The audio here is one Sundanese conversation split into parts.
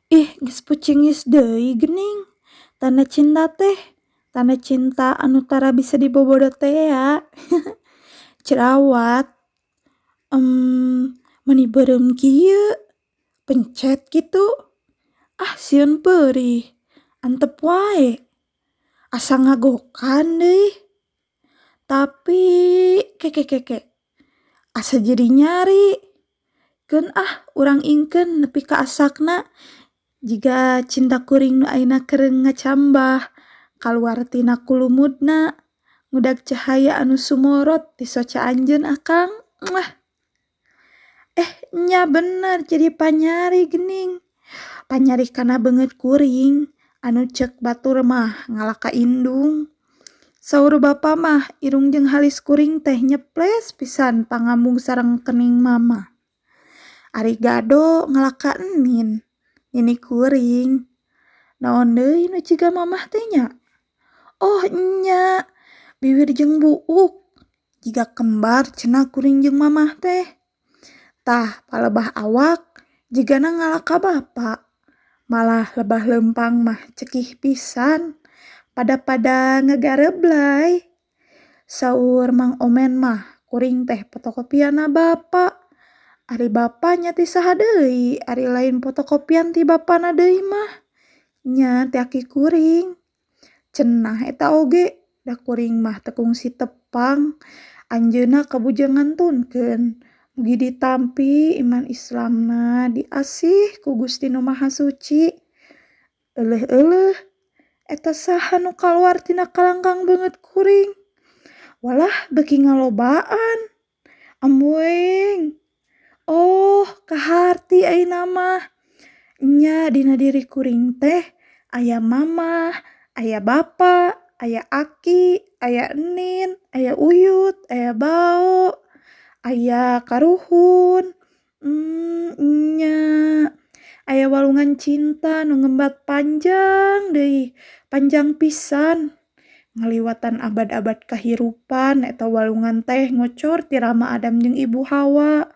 Ih, geus pucingis deui geuning. Tanda cinta teh, tanda cinta anu tara bisa dibobodo tea. Jerawat. Meuni beureum kieu, pencet kitu. Ah, sieun peurih. Antep wae. Asa ngagokan deui. Tapi ke ke ke asa jadi nyari. Keun ah urang ingkeun nepi ka asakna jiga cinta kuring nu ayeuna keur ngacambah kaluar tina kulumudna ngudag cahaya anu sumorot ti soca anjeun, Akang. Eh, nya bener jadi panyari geuning. Panyari kana beungeut kuring anu ceuk batur mah ngalah ka indung. Saur bapa mah irung jeung halis kuring teh nyeples pisan pangambung sareng kening mamah. Ari gado ngalah ka enin, nini kuring. Naon deui nu jiga mamah teh nya? Oh enya, biwir jeung buuk. Jiga kembar cenah kuring jeung mamah teh. Tah, palebah awak jigana ngalah ka bapa. Malah lebah leumpang mah cekih pisan pada-pada ngagareblay. Saur Mang Omen mah kuring teh fotokopianna bapa. Ari bapa nya ti saha deui ari lain fotokopian ti bapana deui mah. Nya ti aki kuring. Cenah eta oge da kuring mah teu kungsi tepang. Anjeunna kabujeng ngantunkeun. Mugi ditampi iman Islamna, diasih ku Gusti Nu Maha Suci. Euleuh-euleuh, eta saha nu kaluar tina kalangkang beungeut kuring? Walah, beuki ngalobaan. Ambuing. Oh, kaharti ayeuna mah. Nya dina diri kuring teh aya mamah, aya bapa, aya aki, aya enin, aya uyut, aya bao, aya karuhun. Nya aya walungan cinta nu ngembat panjang deui, panjang pisan. Ngaliwatan abad-abad kahirupan eta walungan teh ngocor ti Rama Adam jeung Ibu Hawa.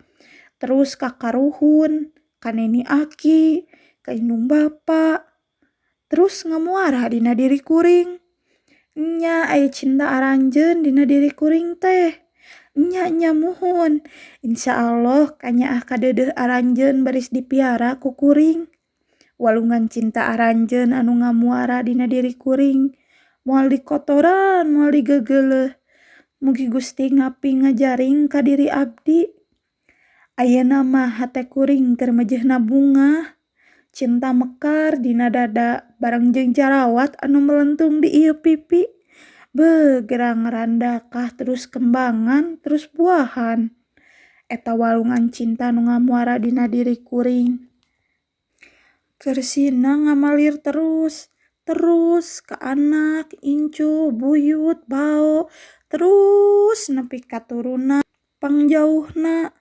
Terus ka karuhun, ka nini aki, ka indung bapa. Terus ngamuara dina diri kuring. Nya aya cinta aranjeun dina diri kuring teh. Nya nya muhun. Insyaallah kanyaah kadeudeuh aranjeun baris dipiara ku kuring. Walungan cinta aranjeun anu ngamuara dina diri kuring moal dikotoran, moal digegeuleuh. Mugi Gusti ngaping ngajaring ka diri abdi. Ayeuna mah hate kuring keur mejeuhna bungah. Cinta mekar dina dada bareng jeung jarawat anu melentung di ieu pipi. Beuh, geura ngarandakah terus kembangan terus buahan. Eta walungan cinta nu ngamuara dina diri kuring. Kersina ngamalir terus, terus ka anak, incu, buyut, bao, terus nepi ka turunan pangjauhna.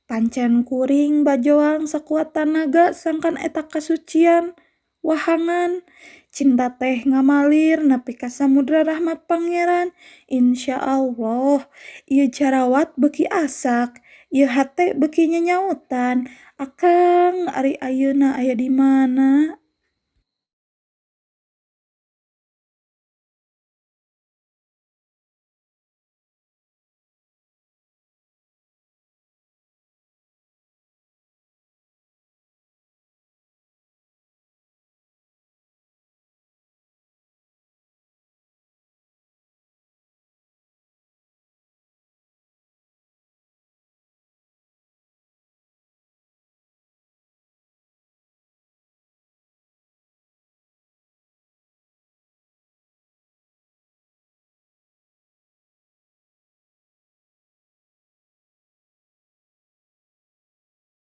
Pancen kuring bajoang sakuat tanaga sangkan eta kasucian wahangan. Cinta teh ngamalir nepi ka samudra rahmat Pangeran. Insyaallah ieu jarawat beuki asak, ieu hate beuki nyanyautan. Akang ari ayeuna aya di mana?